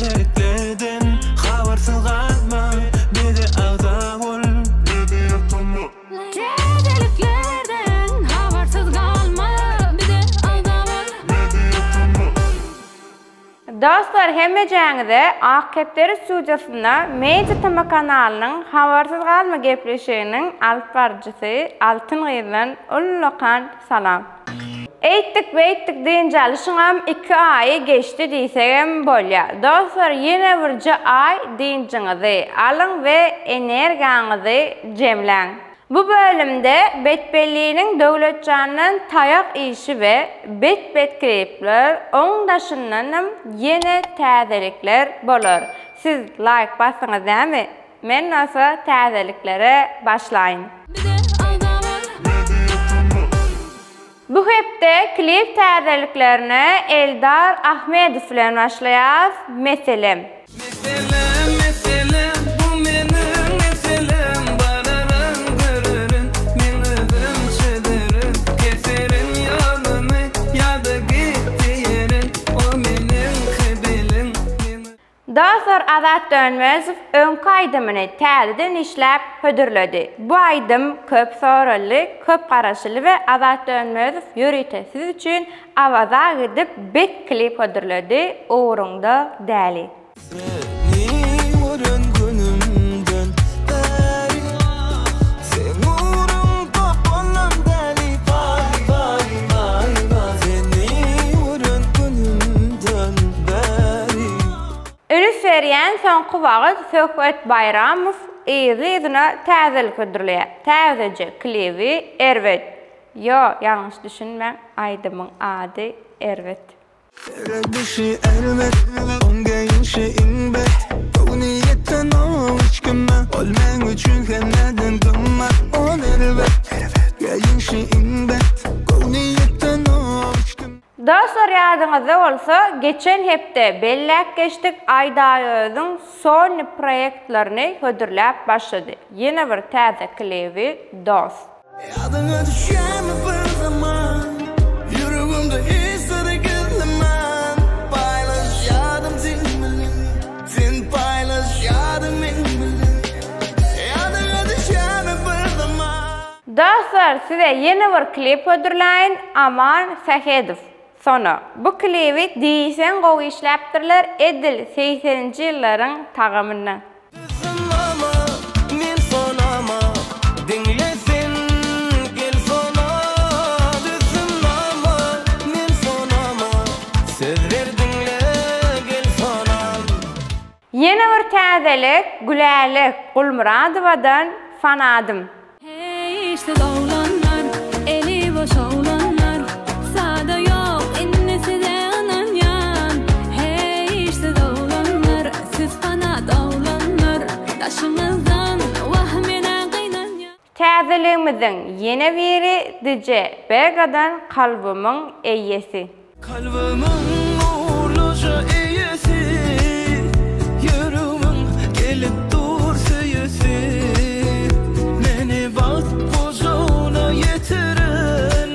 Täzeliklerden habarsyz galma bize agza bol. Täzeliklerden habarsyz galma bize agza bol. Dostlar hemmejäňize Ak kepderi studiýasynda Media TM kanalynyň Habarsyz galma gepleşiginiň alyp baryjysy Altyn gyzdan ullakan salam. Eýtdik beýtdik dynç alyşyňam iki aýy geçdi diýsegem bolýa. Dostlar ýene birje aý dynjyňyzy alyň we energiýaňyzy jemläň. Bu bölümde Betbelliniň Döwletjandan taýak iýşi we bet-bet klipler, oň daşyndanam ýene täzelikler bolar. Siz laýk basdyňyz dämi? Men bolsa täzeliklere başlaýyn. Bu hepde klip täzeliklerine Eldar Ahmedow bilen başlaýas. Meselem. Meselem, meselem, bu meniň meselem, Bararyn, görerin, men özüm çözerin, Keserin ýoluny ýa-da git diýerin, O meniňki biliň, men. Dostlar Azat Dönmezow öňki aýdymyny täzeden işläp hödürledi. Bu aýdym köp soraldy, köp garaşyldy we Azat Dönmezow ýörite siz üçin Awaza gidip bet klip hödürledi Ugruňda däli. Seni gören günümden bäri Seň ugruň tapanam däli Paý paý paý paý Seni gören günümden bäri. Üns berýän soňky wagt Söhbet Baýramow yzly-yzyna täzelik hödürleýär. Täzeje klibi erbet. Ýo, ýalňyş düşünmäň, aýdymyň ady erbet. Seredişi erbet, oň geýinşi iň bet Göwni ýetenok hiç kime, ol meň üçin hemmeden gymmat Ol erbet, geýinşi iň bet, göwni ýetenok hiç kime. Dostlar ýadyňyzda bolsa geçen hepde belläp geçdik Aýdaýöziň sony proýektlerini hödürläp başlady ýene bir täze klibi dost. Ýadyňa düşýärmi bir zaman Ýüregimde hiç syry gizlemän Paýlaşýardym sen bilen Sen paýlaşýardyň meň bilen Ýadyňa düşýärmi bir zaman. Dostlar size ýene bir klip hödürläýin Aman Sähedow Sona. Bu klibi diýseň gowy işläpdirler edil segseninji ýyllaryň tagamynda. Synlama, men sonama, diňle sen, gel sona. Synlama, men sonama, söz ber diňle, gel sonam. Ýene bir täzelik Gülälek Gulmyradowadan Fanadym. Heý işsiz oglanlar, eli boş oglanlar, Sada ýok indi size ynanýan. Heý işsiz oglanlar, siz fanat oglanlar, Daşyňyzdan wah menä gynanýan. Täzeligimiziň ýene biri DJ Begadan Kalbymyň eýesi. Kalbymyň nurluja eýesi, Ýüregimiň gelip dur söýesi. Meni bagt gujagyna ýetiren,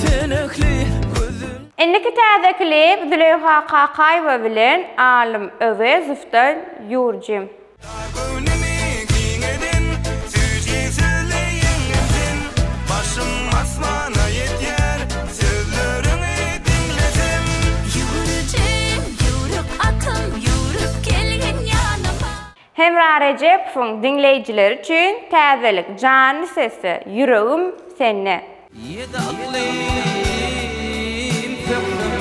Sen ähli gözel. Indiki täze klip Züleýha Kakaýewa bilen Alym Öwezowdan Ýurjym. Dar göwnümi giňeden, Süýji sözli ýeňňem sen. Başym asmana ýetýär, Sözleriňi diňlesem. Ýüwrüjim, ýüwrük atym, ýüwrüp gelgin ýanyma. Hemra Rejepowyň diňleýjileri üçin täzelik Janly sesde Ýüregim sende. Ýedi yklym sökdüm,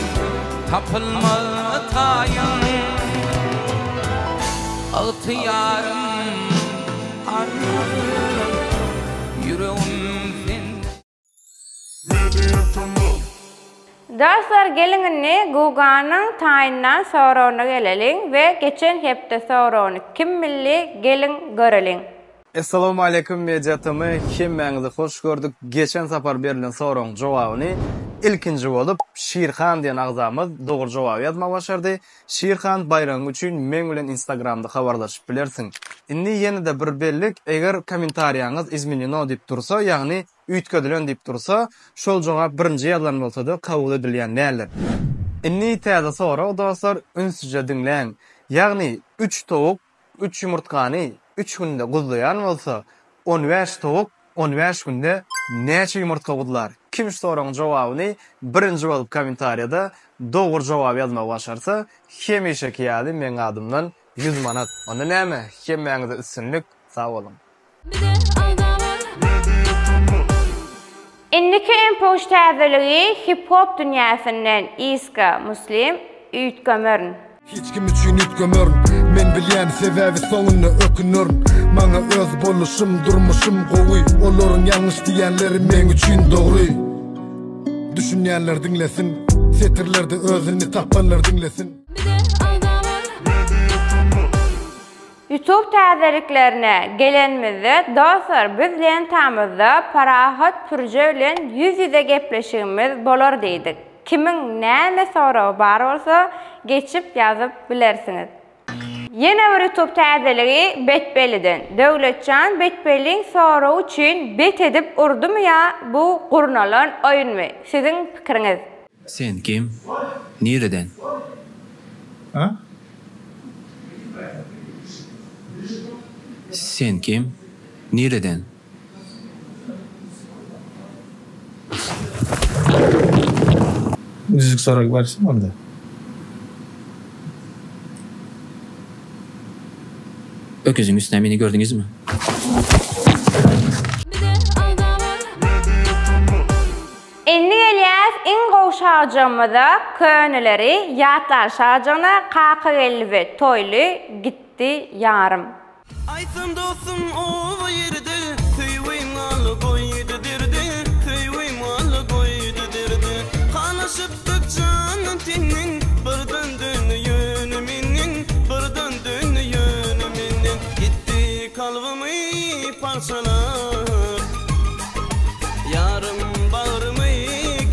tapylmaz taýyň. Ygtyýarym al, ýüregim sende. Dostlar geliň indi Guganyň taýyndan soragyna geleliň we geçen hepde soragyny kim bildi geliň göreliň. Essalawmaleýkum Media TM hemmäňizi hoş gördük geçen sapar berlen soragyň jogabyny ilkinji bolup Şirhan diýen agzamyz dogry jogaby ýazmagy başardy. Şirhan baýragyň üçin meň bilen instagramda habarlaşyp bilersiň. Indi ýene-de bir bellik eger kommentariýaňyz izmeneno diýip dursa ýagny üýtgedilen diýip dursa şol jogap birinji ýazylan bolsada kabul edilýän däldir. Indi täze sorag dostlar ünsüje diňläň. Ýagny üç towuk üç ýumurtgany üç günde guzlaýan bolsa, 15 towuk 15 günde näçe ýumurtga guzlar? Kim şu soragyň jogabyny birinji bolup kommentariýada dogry jogaby ýazmagy başarsa, hemişeki ýaly meň adymdan 100 manat. Onda näme, hemmäňize üstünlik, sag boluň! Indiki MPUŞ täzeligi hip-hop dünýäsinden Iska Muslim Üýtgemerin. Hiç kim üçin üýtgemerin Men bilýän sebäbi soňunda ökünerin Maňa öz boluşym durmuşym gowy Olaryň ýalňyş diýýänleri meň üçin dogry Düşünýänler diňlesin Setirlerde özüni tapanlar diňlesin. Youtube täzeliklerine gelenimizde dostlar biz lentamyzda Parahat Pürje bilen ýüz ýüze gepleşigimiz bolar diýdik. Kimiň näme soragy bar bolsa geçip ýazyp bilersiňiz. Ýene bir youtube täzeligi Betbeliden. Döwletjan Betbeliň soragy üçin bet edip urdumy ýa bu gurnalan oýunmy? Siziň pikiriňiz? Sen kim? Nireden? A? Sen kim? Nireden? Düzük sorag bersin onda. Öküziň üstüne meni gördüňizmi? Indi gelýäs iň gowy şajygymyza köneleri ýatlar şajygyna Kakageldi we Toýly gitdi ýarym. Aýtsam dostum oba ýerde Söýgim galdy goýdy derde Söýgim galdy goýdy derde Halaşypdyk jandan tenden Birden döndi ýöne menden Birden döndi ýöne menden Gitdi kalbymy parçalap Ýarym bagrymy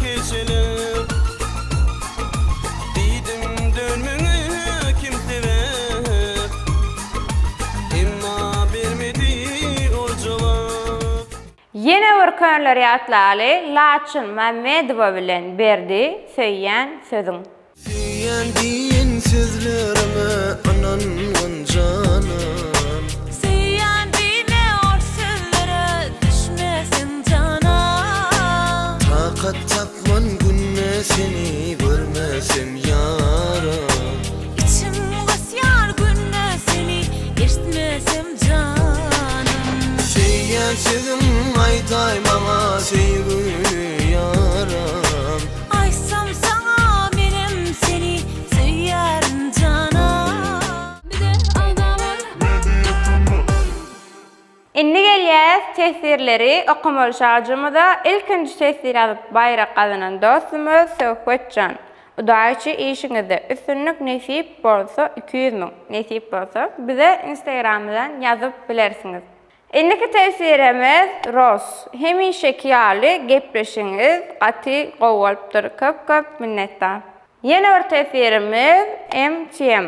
keşelip Diýdim dönmeňe kim sebäp Emma bermedi ol jogap. Ýene bir könleri ýatlaly Laçyn Mämmedowa bilen Berdi söýýän sözüň. Söýýän diýen sözlerime ynangyn janym. Söýýän diýme ol sözlere düşme sen janam. Takat tapman günde seni görmesem ýaram. Içim gysýar günde seni eşitmesem janym. Söýýän sözüň aýtaý maňa söýgüli ýaram. Aýtsam saňa menem seni söýýärin janam. Indi gelýäs teswirleri okamaly şajymyza ilkinji teswir ýazyp baýrak gazanan dostumyz Söhbetjan. Udaçi işiňizde üstünlik nesip bolsa 200 müň nesip bolsa bize instagramdan ýazyp bilersiňiz. Indiki teswirimiz Ros. Hemişeki ýaly gepleşigiňiz gaty gowy bolupdyr. Köp köp minnetdar. Ýene bir teswirimiz MTM.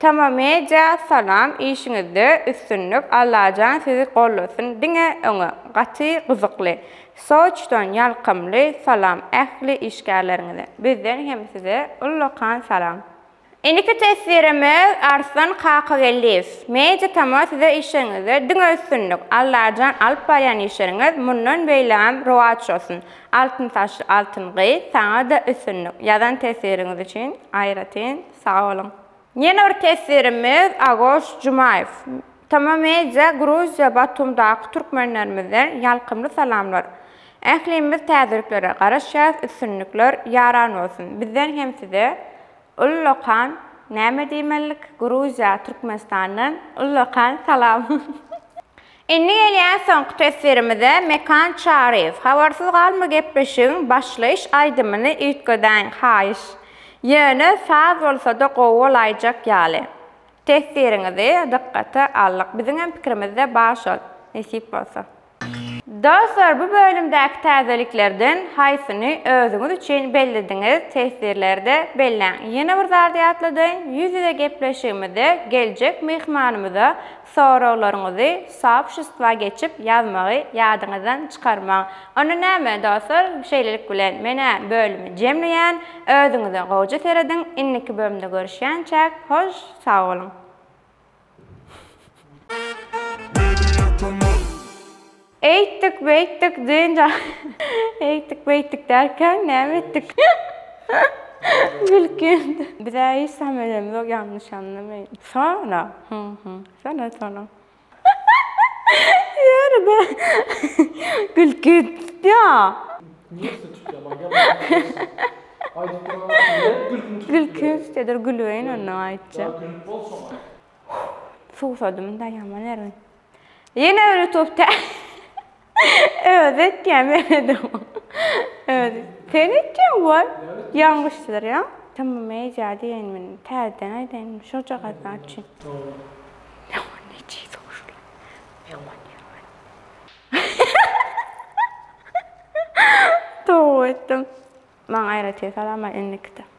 Tama media salam işiňizde üstünlik Allajan sizi gollasyn diňe öňe gaty gyzykly Soçdan ýalkymly salam ähli işgärleriňize bizden hem size ullakan salam. Indiki teswirimiz Arslan Kakageldiýew. Media Tama size işleriňizde diňe üstünlik. Allajan alyp barýan işleriňiz mundan beýlägem rowaç bolsun. Altyn saçly altyn gyz saňa-da üstünlik. Ýazan teswiriňiz üçin aýratyn sag boluň. Ýene bir teswirimiz Agoş Jumaýew. Tama Media Gruziýa Batumdaky türkmenlerimizden ýalkymly salamlar. Ählimiz täzeliklere garaşýas üstünlikler ýaran bolsun. Bizden hem size ullakan näme diýmelilik Gruziýa Türkmenistandan ullakan salam. Indi gelýän soňky teswirimize Mekan Çaryýew habarsyz galma gepleşigiň başlaýyş aýdymyny üýtgedäýiň haýyş. Ýöne saz bolsada gowy bolaýjak ýaly. Teswiriňizi dykgata aldyk. Biziňem pikirimizde bar şol. Nesip bolsa. Dostlar bu bölümdäki täzeliklerden haýsyny özüňiz üçin bellediňiz teswirlerde belläň. Ýene bir zady ýatladaýyn ýüz-ýüze gepleşigimizde geljek myhmanymyza soraglaryňyzy soobşestwa geçip ýazmagy ýadyňyzdan çykarmaň. Onda näme dostlar şeýlelik bilen menä bölümi jemleýän özüňize gowja serediň indiki bölümde görüşýänçäk hoş sag boluň. Eýtdik beýtdik dynç al Eýtdik beýtdik dälkä näme etdik Gülki Bizä hiç zam edemizok ýalňyş anlamaýyn Sona Hı hı Sona sona Ýöne be Gülki tutýa Niresi tutýa maňa ýalňyş Aýdyp duran gülküň tutýa Gülki tutýadyr gülübeýin onda aýtjak Gülüp bol şoňa Suwsadym da ýaman erbet. Ýene bir YouTube tä Özi etýän men edemok. Özi. Sen etýäň goý. Ýalňyşdyr ýa. Tamam media diýeýin men täzeden aýdaýyn şojagaz zat üçin. Ýaman nejiz goşulan. Ýaman ýaman. Toba etdim. Maňa aýratyn salam aý indikide.